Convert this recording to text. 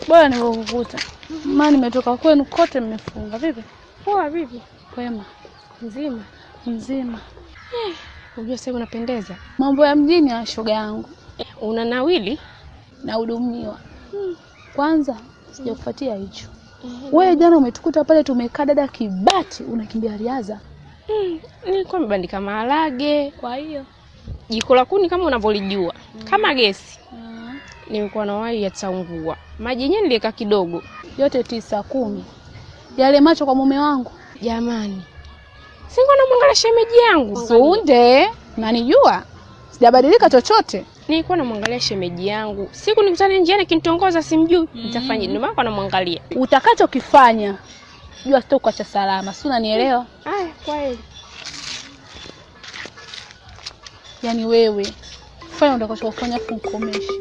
Bora nilivyokukuta. Maana nimetoka kwenu kote mmefunga. Vipi? Poa vipi? Kwema. Nzima. Nzima. Unajua sasa unapendeza. Mambo ya mjini ya shoga yangu. Una nawili? Nahudumiwa. Kwanza sijakufuatia hicho. Wewe jana umetukuta pale tumekaa dada kibati unakimbia riadha. Nilikuwa nimebandika maharage. Kwa hiyo jiko la kuni kama unavyolijua, kama gesi. Nilikuwa na wai yataungua. Maji yenyewe niliweka kidogo. Yote 9 10. Yale macho kwa mume wangu. Jamani. Singekuwa namwangalia shemeji yangu. Sunde, unanijua? Sijabadilika chochote. Nilikuwa namwangalia shemeji yangu. Siku nikutane njiani akinitongoza simjui, nitafanya ndio maana namwangalia. Utakachokifanya jua sitokuacha salama. Si unanielewa? Haya, kwaheri. Yaani wewe fanya utakachofanya kumkomesha.